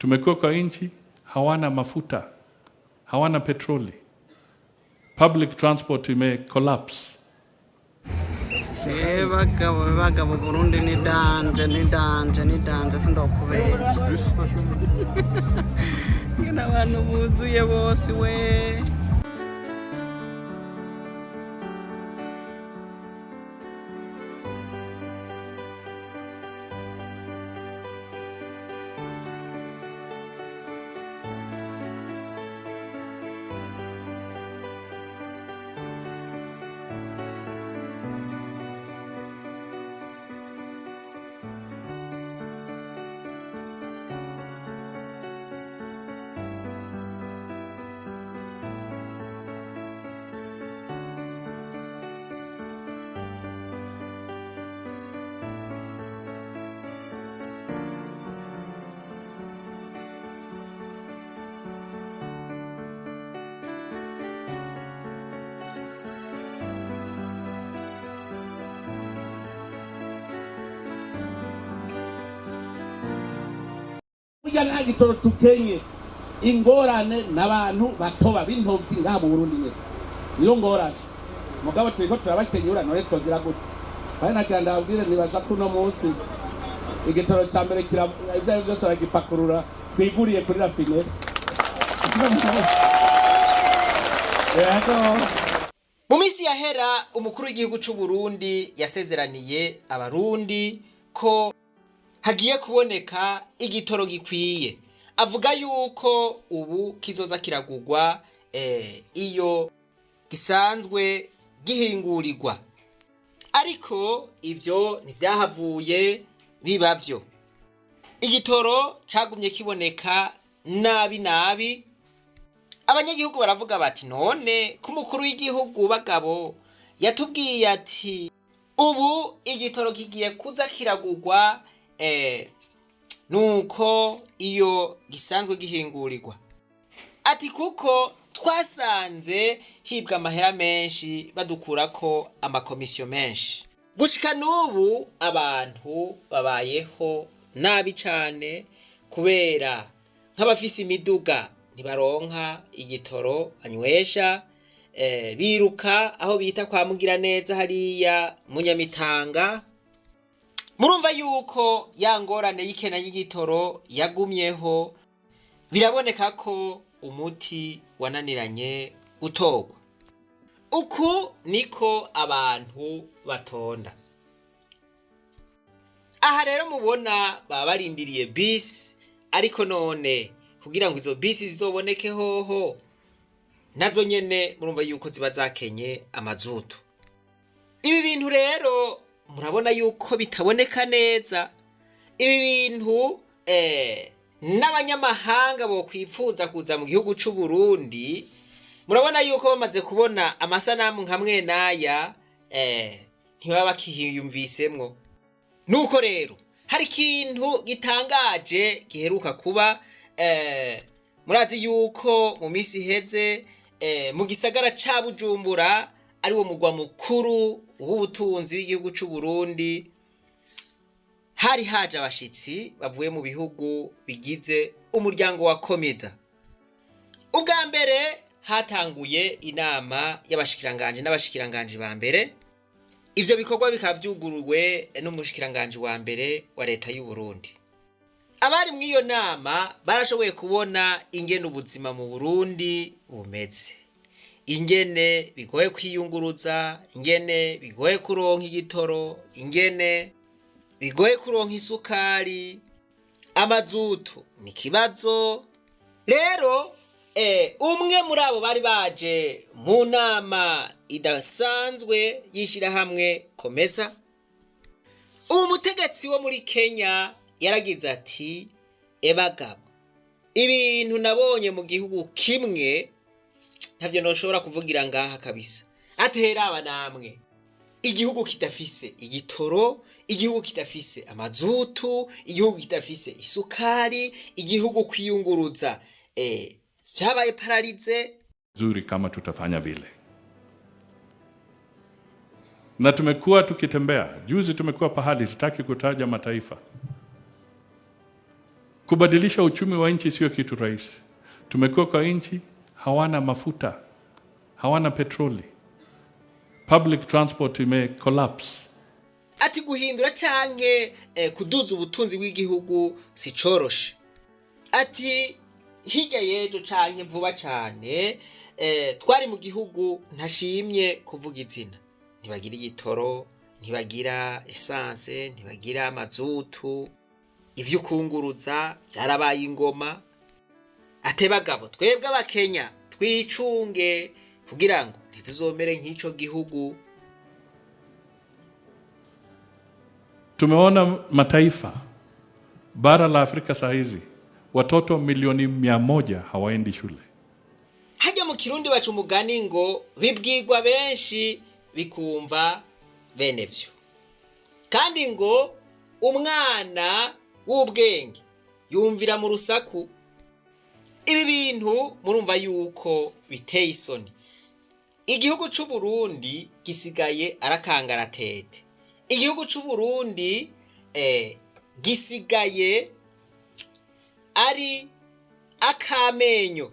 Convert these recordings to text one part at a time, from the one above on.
Tumekuwa kwa nchi hawana mafuta, hawana petroli, public transport ime collapse. Bagabo bagabo, Burundi ni danger, ni danger, ni danger, sindokubeshya. Nyine abantu buzuye bose we. Burya nta gitoro tukenye, ingorane n'abantu batoba b'intovyi ngaha mu Burundi nyene niyo ngorane. Mugabo turiko turabakenyura, none twogira gute? Kandi nagira ndababwire, nibaza ko uno munsi igitoro ca mbere ivyo arivyo vyose baragipakurura twiguriye kuri raffinerie. Yego. Mu minsi yahera, umukuru w'igihugu c'u Burundi yasezeraniye abarundi ko hagiye kuboneka igitoro gikwiye, avuga yuko ubu kizoza kiragurwa iyo gisanzwe gihingurirwa, ariko ivyo ntivyahavuye biba vyo. Igitoro cagumye kiboneka nabi nabi. Abanyagihugu baravuga bati: "None ko umukuru w'igihugu bagabo yatubwiye ati ubu igitoro kigiye kuza kiragurwa nuko iyo gisanzwe gihingurirwa," ati kuko twasanze hibwa amahera menshi, badukurako amakomisiyo menshi. Gushika n'ubu abantu babayeho nabi cane, kubera nk'abafise imiduga ntibaronka igitoro banywesha, biruka aho bita kwa Mugiraneza hariya Munyamitanga. Murumva yuko ya ngorane y'ikena y'igitoro yagumyeho. Biraboneka ko umuti wananiranye gutorwa. Uku niko abantu batonda aha rero mubona baba barindiriye bisi, ariko none kugira ngo izo bisi zizoboneke hoho, nazo nyene murumva yuko ziba zakenye amazutu. Ibi bintu rero murabona yuko bitaboneka neza. Ibi bintu n'abanyamahanga bokwipfuza kuza mu gihugu c'u Burundi, murabona yuko bamaze kubona amasanamu nka mwenaya, ntibaba bakihiyumvisemwo. Nuko rero hari ikintu gitangaje giheruka kuba. Murazi yuko mu minsi iheze mu gisagara ca Bujumbura, ari wo mugwa mukuru w'ubutunzi w'igihugu c'u Burundi, hari haje abashitsi bavuye mu bihugu bigize umuryango wa COMESA. Ubwa mbere hatanguye inama y'abashikiranganje n'abashikiranganje ba mbere. Ivyo bikorwa bikaba vyuguruwe n'umushikiranganje wa mbere wa leta y'u Burundi. Abari mw'iyo nama barashoboye kubona ingene ubuzima mu Burundi bumeze, ingene bigoye kwiyunguruza, ingene bigoye kuronka igitoro, ingene bigoye kuronka isukari, amazutu ni ikibazo. Rero umwe muri abo bari baje mu nama idasanzwe y'ishirahamwe COMESA, uwo mutegetsi wo muri Kenya, yaragize ati: "Ebagabo, ibintu nabonye mu gihugu kimwe ntavyo noshobora kuvugira ngaha kabisa." Atera aba namwe, igihugu kidafise igitoro, igihugu kidafise amazutu, igihugu kidafise isukari, igihugu kwiyunguruza vyabaye paralysé. Zuri kama tutafanya vile. Na tumekuwa tukitembea. Juzi tumekuwa pahali, sitaki kutaja mataifa. Kubadilisha uchumi wa nchi sio kitu rahisi. Tumekuwa kwa nchi hawana mafuta, hawana petroli, public transport ime collapse. Ati guhindura canke kuduza ubutunzi bw'igihugu si coroshe. Ati hirya y'ejo canke vuba cane twari mu gihugu ntashimye kuvuga izina, ntibagira igitoro, ntibagira essence, ntibagira mazutu, ivyo ukunguruza vyarabaye ingoma. Ate bagabo, twebwe Abakenya twicunge kugira ngo ntituzomere nk'ico gihugu. Tumeona mataifa bara la Afrika saa hizi watoto milioni 100 hawaendi shule. Hajya mu Kirundi baca umugani ngo bibwirwa benshi bikumva bene vyo, kandi ngo umwana w'ubwenge yumvira mu rusaku. Ibi bintu murumva yuko biteye isoni. Igihugu c'u Burundi gisigaye arakangaratete. Igihugu c'u Burundi gisigaye ari akamenyo.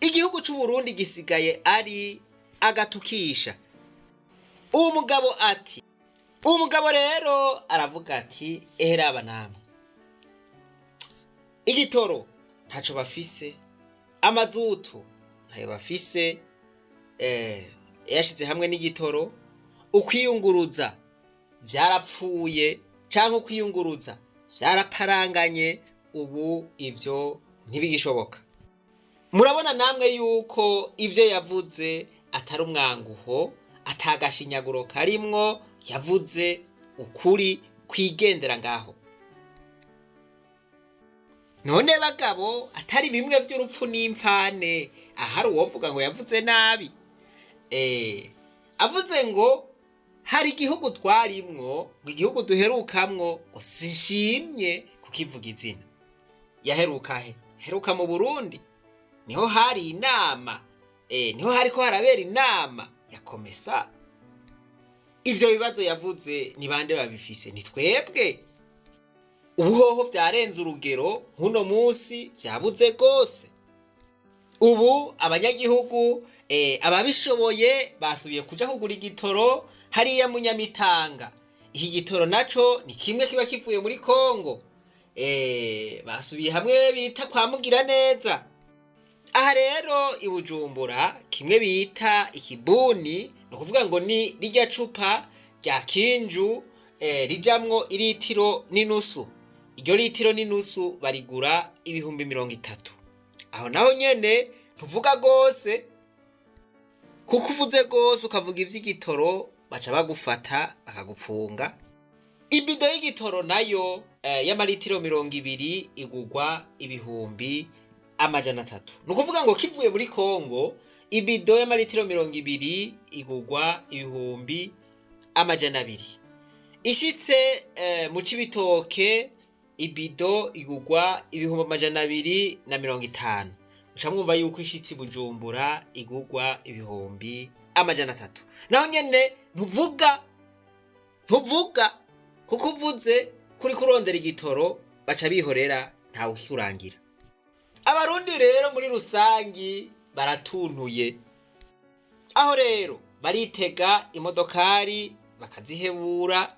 Igihugu c'u Burundi gisigaye ari agatukisha. Uwo mugabo ati, uwo mugabo rero aravuga ati eheraba namwe, igitoro ntaco bafise, amazutu ntayo bafise, yashize hamwe n'igitoro, ukwiyunguruza vyarapfuye canke ukwiyunguruza vyaraparanganye, ubu ivyo ntibigishoboka. Murabona namwe yuko ivyo yavuze atari umwanguho, atagashinyaguro karimwo, yavuze ukuri kwigendera ngaho. None bagabo, atari bimwe vy'urupfu n'impfane, ahari uwovuga ngo yavuze nabi. Avuze ngo hari igihugu twarimwo, ngo igihugu duherukamwo, ngo sishimye kukivuga izina. Yaheruka he? Heruka mu Burundi. Niho hari inama, niho hariko harabera inama ya COMESA. Ivyo bibazo yavuze ni bande babifise? Ni twebwe. Ubuhoho vyarenze urugero, nk'uno munsi vyabuze rwose. Ubu abanyagihugu ababishoboye basubiye kuja kugura igitoro hariya mu Nyamitanga. Iki gitoro naco ni kimwe kiba kivuye muri Kongo. Basubiye hamwe bita kwa Mugira neza. Aha rero i Bujumbura kimwe bita ikibuni, ni ukuvuga ngo ni rirya cupa rya kinju rijamwo iritiro n'inusu. Iryo litiro n'inusu barigura 30,000. Aho naho nyene ntuvuga gose, kuko uvuze gose ukavuga ivy'igitoro baca bagufata bakagupfunga. Ibido y'igitoro nayo y'amaritiro 20 igugwa 300,000. Ni ukuvuga ngo kivuye muri Kongo, ibido y'amaritiro 20 igugwa 200,000. Ishitse mu Cibitoke, ibido igugwa 250,000. Uca mwumva yuko ishitse i Bujumbura igugwa 300,000. Naho nyene ntuvuga, kuko uvuze kuri kurondera igitoro baca bihorera, ntawe ukikurangira. Abarundi rero muri rusangi baratuntuye. Aho rero baritega imodokari bakazihebura,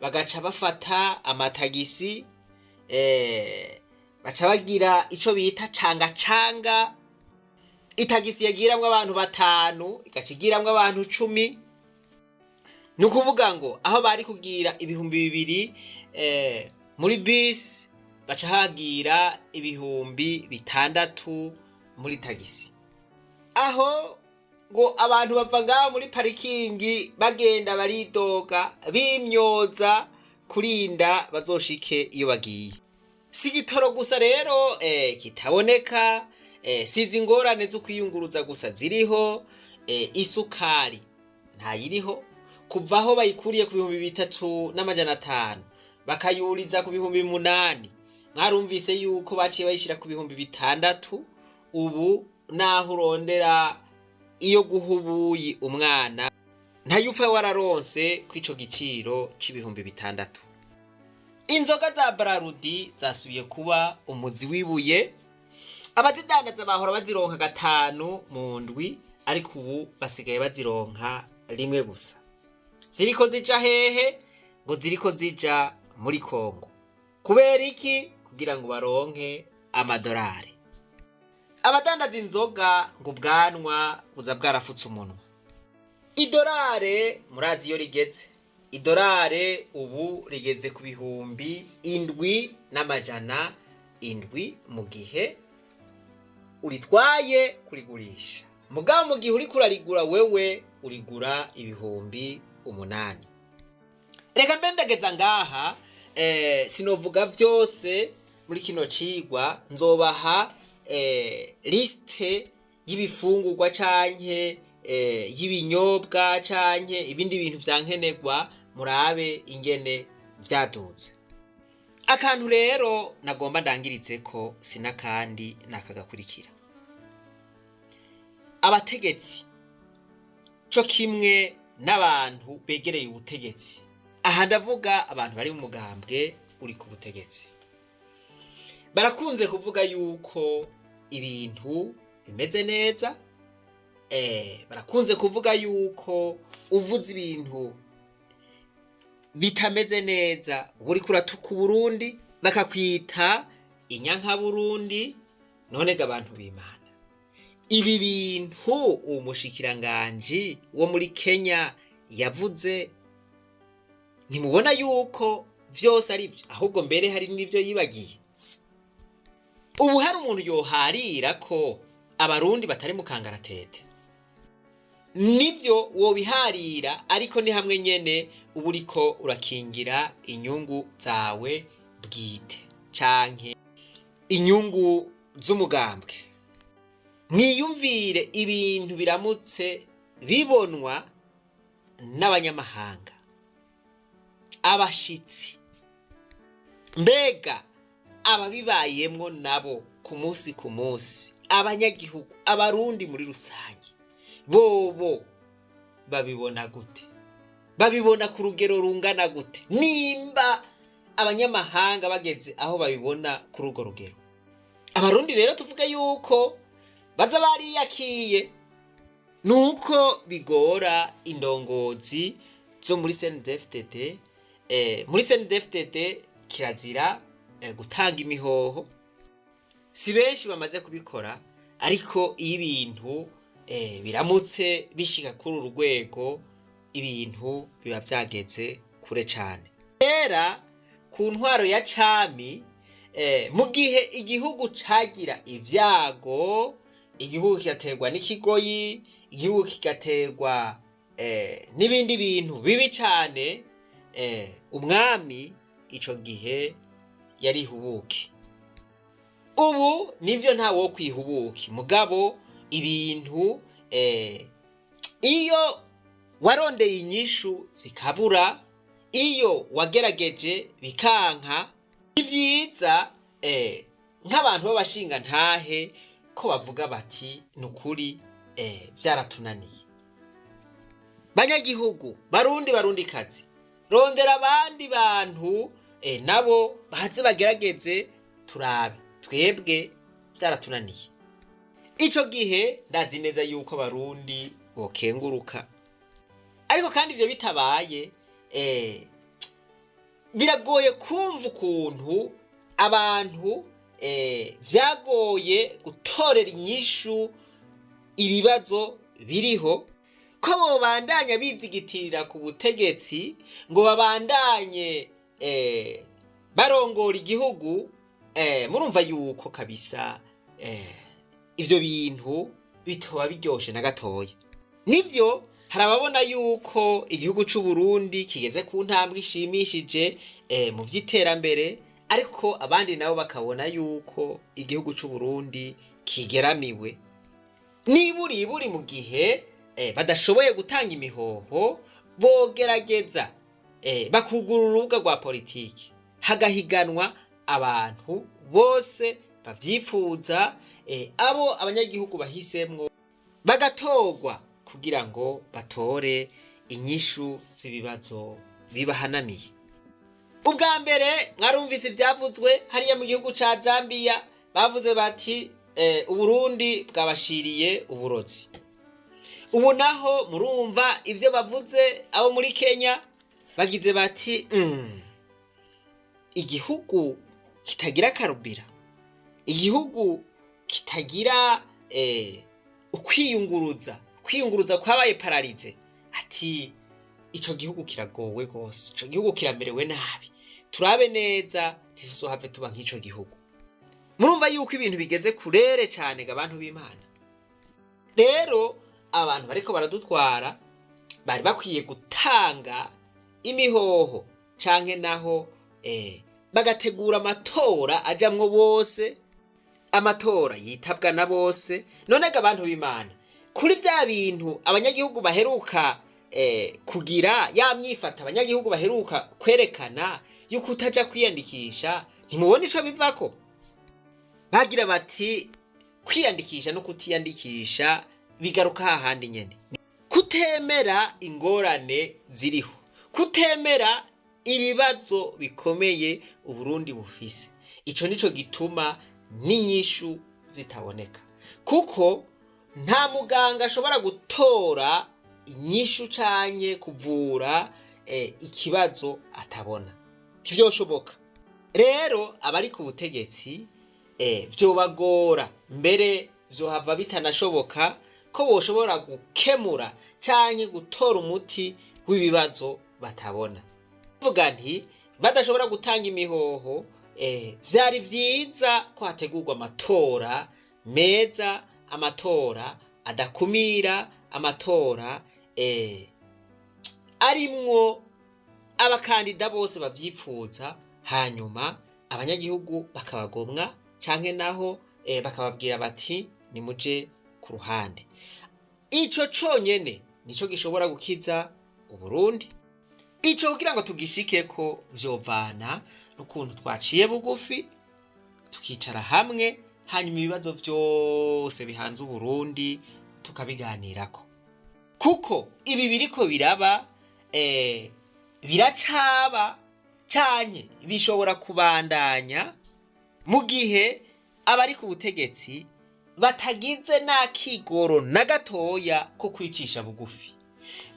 bagaca bafata amatagisi, baca bagira ico bita canga canga. Itagisi yagiramwo abantu 5 igaca igiramwo abantu 10. Ni ukuvuga ngo aho bari kugira 2000 muri bisi, baca hagira 6,000 muri tagisi. Aho ngo abantu bava ngaho muri parikingi bagenda baridoga bimyoza kurinda bazoshike iyo bagiye. Si igitoro gusa rero kitaboneka, sizi ingorane zo kwiyunguruza gusa ziriho, isukari ntayiriho. Kuva aho bayikuriye ku 3,500 bakayuriza ku 8,000, mwarumvise yuko baciye bayishira ku 6,000. Ubu naho urondera iyo guha ubuyi umwana ntayupfa wararonse kw'ico giciro c'ibihumbi 6,000. Inzoga za Brarudi zasubiye kuba umuzi w'ibuye. Abazidandaza bahora bazironka gatanu mu ndwi, ariko ubu basigaye bazironka rimwe gusa. Ziriko zija hehe? Ngo ziriko zija muri Kongo. Kubera iki? Kugira ngo baronke amadorari. Abadandaza inzoga ngo ubwanwa buza bwarafutse umunwa. Idorare murazi iyo rigeze. Idorare ubu rigeze ku 7,700 mu gihe uritwaye kurigurisha. Mugabo mu gihe uriko urarigura wewe urigura 8,000. Reka mbe ndageza ngaha, sinovuga vyose muri kino cigwa, nzobaha liste y'ibifungurwa canke y'ibinyobwa canke ibindi bintu vyankenerwa, murabe ingene vyaduze. Akantu rero nagomba ndangirize ko sinakandi nakagakurikira. Abategetsi co kimwe n'abantu begereye ubutegetsi, aha ndavuga abantu bari mu mugambwe uri ku butegetsi, barakunze kuvuga yuko ibintu bimeze neza. Barakunze kuvuga yuko uvuze ibintu bitameze neza uba uriko uratuka Uburundi, bakakwita inyankaburundi. None ga abantu b'Imana, ibi bintu uwo mushikiranganji wo muri Kenya yavuze, ntimubona yuko vyose ari vyo? Ahubwo mbere hari n'ivyo yibagiye. Ubu hari umuntu yoharira ko abarundi batari mu kangaratete? Nivyo wobiharira, ariko ni hamwe nyene uba uriko urakingira inyungu zawe bwite canke inyungu z'umugambwe. Mwiyumvire ibintu biramutse bibonwa n'abanyamahanga, abashitsi, mbega ababibayemwo nabo ku munsi ku munsi, abanyagihugu, abarundi muri rusange, bobo babibona gute? Babibona ku rugero rungana gute? Nimba abanyamahanga bageze aho babibona kuri urwo rugero, abarundi rero tuvuge yuko baza bariyakiye. Nuko bigora indongozi zo muri CNDD-FDD. Muri CNDD-FDD kirazira gutanga imihoho. Si benshi bamaze kubikora, ariko iyo ibintu biramutse bishika kuri uru rwego, ibintu biba vyageze kure cane. Kera ku ntwaro ya cami, mu gihe igihugu cagira ivyago, igihugu kigaterwa n'ikigoyi, igihugu kigaterwa n'ibindi bintu bibi cane, umwami ico gihe yarihubuki. Ubu nivyo nta wo kwihubuki, mugabo ibintu iyo warondeye inyishu zikabura, iyo wagerageje bikanka, ni vyiza nk'abantu b'abashinga ntahe ko bavuga bati nukuri vyaratunaniye. Banyagihugu, barundi, barundikazi, rondera abandi bantu nabo baze bagerageze turabe, twebwe vyaratunaniye. Ico gihe ndazi neza yuko abarundi bokenguruka. Ariko kandi ivyo bitabaye, biragoye kumva ukuntu abantu vyagoye gutorera inyishu ibibazo biriho, ko bobandanya bizigitirira ku butegetsi ngo babandanye barongora igihugu. Murumva yuko kabisa ivyo bintu bitoba biryoshe na gatoya. Nivyo, hari ababona yuko igihugu c'u Burundi kigeze ku ntambwe ishimishije mu vy'iterambere, ariko abandi nabo bakabona yuko igihugu c'u Burundi kigeramiwe niburiburi. Mu gihe badashoboye gutanga imihoho, bogerageza bakugurura urubuga rwa politiki, hagahiganwa abantu bose bavyipfuza, abo abanyagihugu bahisemwo bagatorwa kugira ngo batore inyishu z'ibibazo bibahanamiye. Ubwa mbere mwarumvise ibyavuzwe hariya mu gihugu ca Zambia, bavuze bati Uburundi bwabashiriye uburozi. Ubu naho murumva ibyo bavuze abo muri Kenya, bagize bati igihugu kitagira karubira, igihugu kitagira ukwiyunguruza, kwiyunguruza kwabaye pararize, ati ico gihugu kiragowe rwose, ico gihugu kiramerewe nabi, turabe neza ntituzohave tuba nk'ico gihugu. Murumva yuko ibintu bigeze kurere cane ga abantu b'Imana. Rero abantu bariko baradutwara bari bakwiye gutanga imihoho canke naho bagategura amatora ajamwo bose, amatora yitabwa na bose. None ga abantu b'Imana, kuri vya bintu abanyagihugu baheruka kugira ya myifata, abanyagihugu baheruka kwerekana yuko utaja kwiyandikisha, ntimubona ico bivako? Bagira bati kwiyandikisha no kutiyandikisha bigaruka hahandi nyene, kutemera ingorane ziriho, kutemera ibibazo bikomeye Uburundi bufise. Ico nico gituma n'inyishu zitaboneka, kuko nta muganga ashobora gutora inyishu canke kuvura ikibazo atabona, ntivyoshoboka. Rero abari ku butegetsi vyobagora, mbere vyohava bitanashoboka ko boshobora gukemura canke gutora umuti w'ibibazo batabona. Vuga nti badashobora gutanga imihoho, vyari vyiza ko hategurwa amatora meza, amatora adakumira, amatora arimwo abakandida bose bavyipfuza, hanyuma abanyagihugu bakabagomwa canke naho bakababwira bati nimuje ku ruhande. Ico conyene nico gishobora gukiza Uburundi. Ico kugira ngo tugishikeko vyovana n'ukuntu twaciye bugufi, tukicara hamwe, hanyuma ibibazo vyose bihanze Uburundi tukabiganirako, kuko ibi biriko biraba biracaba canke bishobora kubandanya mu gihe abari ku butegetsi batagize n'akigoro na gatoya ko kwicisha bugufi,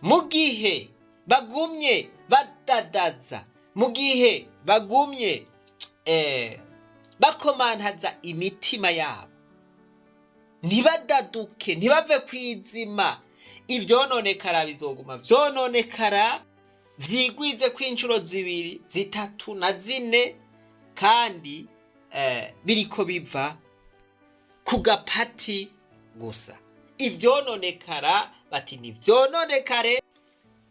mu gihe bagumye badadaza, mu gihe bagumye bakomantaza imitima yabo, ntibadaduke, ntibave kwizima. Ivyononekara bizoguma vyononekara, vyigwize kw'inshuro zibiri, zitatu na zine, kandi biriko biva ku gapati gusa. Ivyononekara bati ntivyononekare,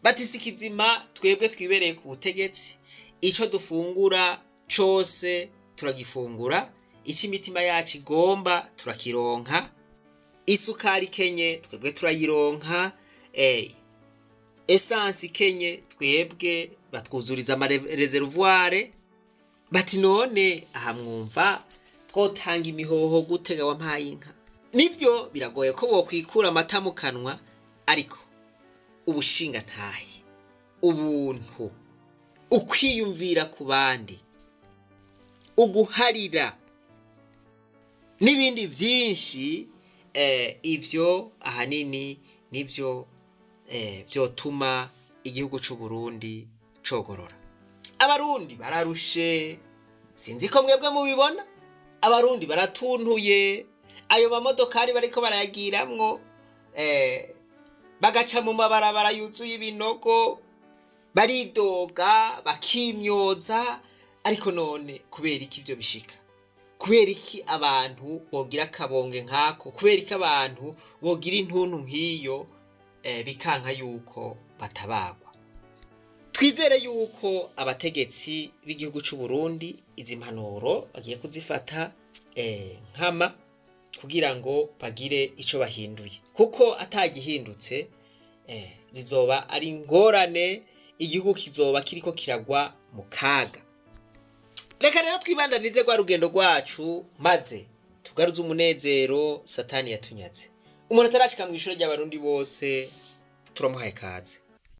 bati si kizima, twebwe twibereye ku butegetsi, ico dufungura cose turagifungura, ico imitima yacu igomba turakironka, isukari ikenye twebwe turayironka, esansi ikenye twebwe batwuzuriza amareservoir. Bati none aha mwumva twotanga imihoho gutega wampaye inka? Nivyo biragoye ko bokwikura amata mu kanwa, ariko ubushinga ntahe, ubuntu, ukwiyumvira ku bandi, uguharira n'ibindi vyinshi, ivyo ahanini nivyo vyotuma igihugu c'u Burundi cogorora. Abarundi bararushe, sinzi ko mwebwe mubibona, Abarundi baratuntuye. Ayo mamodokari bariko barayagiramwo, bagaca mu mabarabara yuzuye ibinogo, baridoga bakimyoza. Ariko none kubera iki ivyo bishika? Kubera iki abantu bogira akabonge nk'ako? Kubera iki abantu bogira intuntu nk'iyo, bikanka yuko batabagwa? Twizere yuko abategetsi b'igihugu c'u Burundi izi mpanuro bagiye kuzifata nkama kugira ngo bagire ico bahinduye, kuko atagihindutse zizoba ari ingorane, igihugu kizoba kiriko kiragwa mu kaga. Reka rero twibandanize rwa rugendo rwacu, maze tugaruze umunezero Satani yatunyaze. Umuntu atarashika mu ishure ry'Abarundi bose turamuhaye kaze.